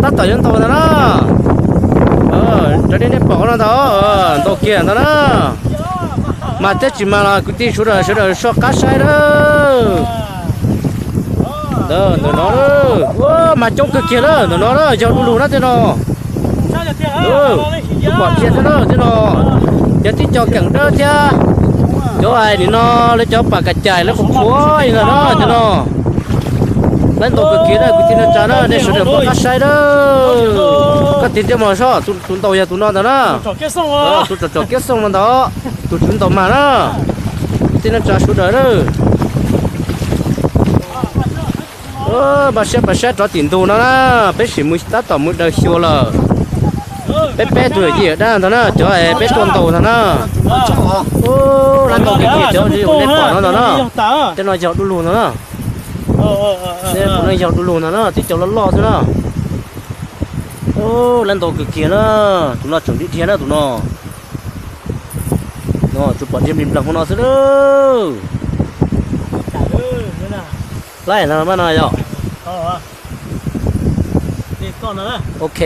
Tab tom yuav ntaus ntag na. Raws li nej pom no ntag, ntaus kiag ntag na. Mas thiab tsis mas los kwv tij sawv daws, sawv daws soj qab saib lawm. Ntawm no, mas coob kawg kiag lawm ntawm no na, yog du lug na tej no. Pom kiag thiab na tej no. Cov tib co keem dawb thiab cov hais nim no lawv cov pam kas cais lawv qhuav qhuav li ntag na tej no. Lawv ntaus kawg kiag na kwv tij neej tsa na, nej sawv daws pom qab saib na. Koj tig ntsej muag saib, tus ntaus yog tus no ntag na. Tus tsom kiab xooj no ntag, tus tswv ntaus mag na. Kwv tij neej tsa sawv daws na. Pab saib, pab saib rov tim ntug no na, peb sim mus tab tom mus daws xyuas lawm. Peb peb tug yawm yij dab ntag na, cov peb tuaj ntaus ntag na. Lawv ntaus kiag kiag cov nej pom no ntag na. Tej no yog du lug ntag na. Kuv no yog du lug ntag na, tib co loj loj xwb na. Lawv ntaus kawg kiag na, tus no tseem dhia dhia na tus no. No tsuas pom dhia nplig npleeg hauv no xwb na. Laib no mas no yog. Ok.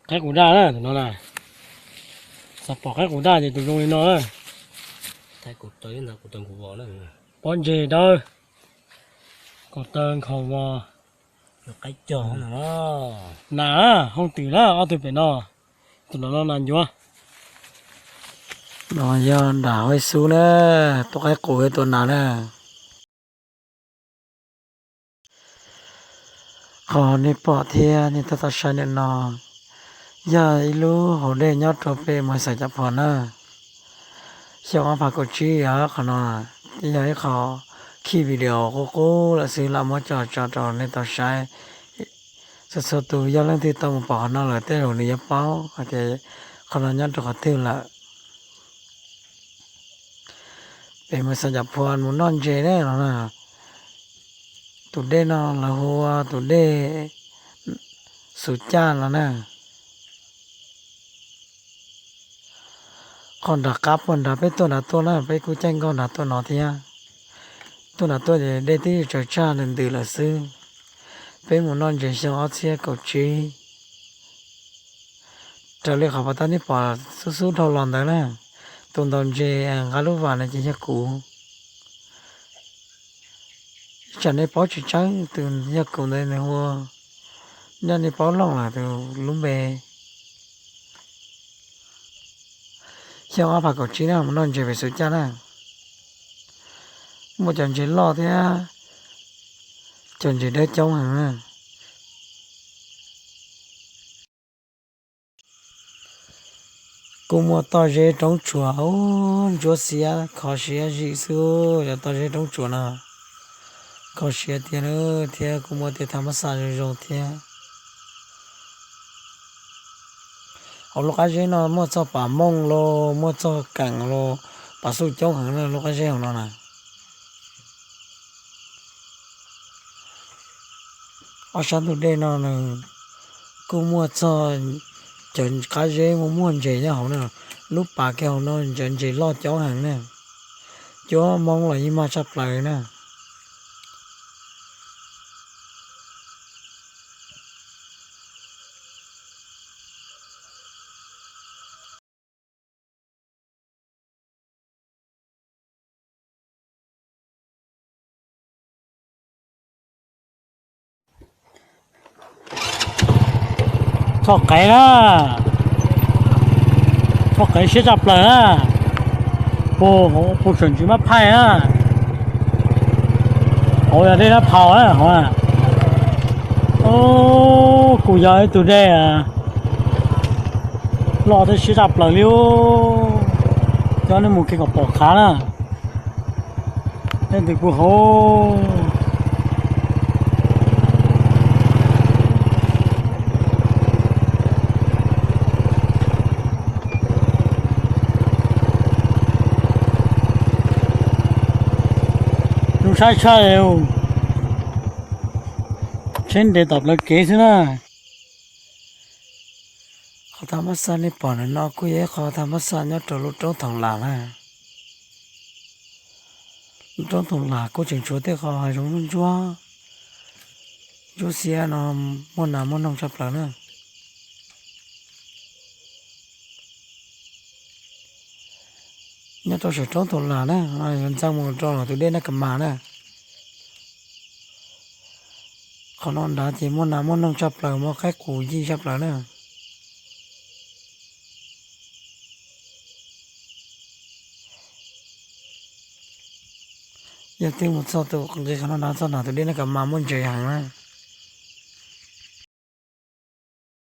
Qaib qus daj na tus no na. Xav pom qaib qus daj ces tus zoo li no na. Pob ntseg dawb, kaum taw nkhaus vos. Nas, hoob twm na, ob tug pem no. Tus no no nas ncuav. No yog nram Huab Xub na, tus qaib qus tua nas na. Qhov nej pom thiab nej tab tom saib ntawm no yog ib lub hauv dej nyob rau pem Moos Xais Cam Phua na. Xyoo ob phav kaum tsib os, qhov no yog ib qho khij video qub qub lawm xwb, lam muab tso tso rau nej tau saib. Txhua txhua tus yog leej twg tau mus pom qhov no lawm tej zaum nws yuav paub hais tias qhov no nyob rau qhov twg lawm. Pem Moos Xais Cam Phua mus noj ntses na no na. Tus dej no lawv hu ua tus dej Xuv Caj no na. Qhov nram qab puag nrad peb tuaj nrad tuaj na, peb kuj caij nkoj nrad tuaj no thiab. Tuaj nrad tuaj ces dej twb tsaws tsaj ntws ntws lawm xwb. Peb mus noj ntses xyoo ob txhiab kaum tsib. Raws li qhov pas tab nej pom xub xub dhau los ntawd na, tus ntaus ntses nqa lub vas no ces yog kuv. Ib tsam nej paub tsis tseeb, tus yog kuv ntawd nws hu ua, nyob nej paub looj lawm tus lub npe. Xyoo ob phav kaum tsib na mus noj ntses pem Xuv Caj na, muaj cov ntses loj thiab cov ntses dawb coob heev na. Kuj muaj toj zeb roob tsuas, ntsuab xiab kho siab zim xwb, cov toj zeb roob tsuas no kho siab tiag thiab kuj muaj tej thav mab xaj zoo zoo thiab. Hauv lub qab zeb no muaj txoj pas mooj los muaj txoj keem los, pas xuj coob heev na lub qab zeb hauv no na. Ob sab ntug dej no nws kuj muaj txog cov qab zeb muaj muaj ntses nyob hauv na. Lub pas kiag hauv no cov ntses loj coob heev na, cuab hmoob los yeej mag tshaj plaws na. Txoj qev na, txoj qev siab tshaj plaws na, puag seem ntsis mab phaij na, hauv yog dej dab phau na hauv. Kuj yog ib tug dej loj thiab siab tshaj plaws li. Coj nej mus kiag kom pom qab na. Dej ntws puag hauv. Zoo saib tshaj, tsheb nres tom plawv kev xwb na. Qhov thav mab xaj nej pom ntawm no kuj yog ib qho thav mab xaj nyob rau lub roob Thoom Las na. Roob Toom Lam kuj tseem tshuav tej qhov hav zoov ntsuab ntsuab, ntsuab xiab no, muaj nas muaj noog tshaj plaws na. Nyob rau saum roob Toom Lam na, yuav ntxeev mus rau tus dej Naj Kas Mas na. Qhov no nrad ces muaj nas muaj noog tshaj plaws, muaj qaib qus yij tshaj plaws na. Yog twb mus txog tus nqis qhov no nrad txog nram tus dej Naj Kas Mas muaj ntses heev na.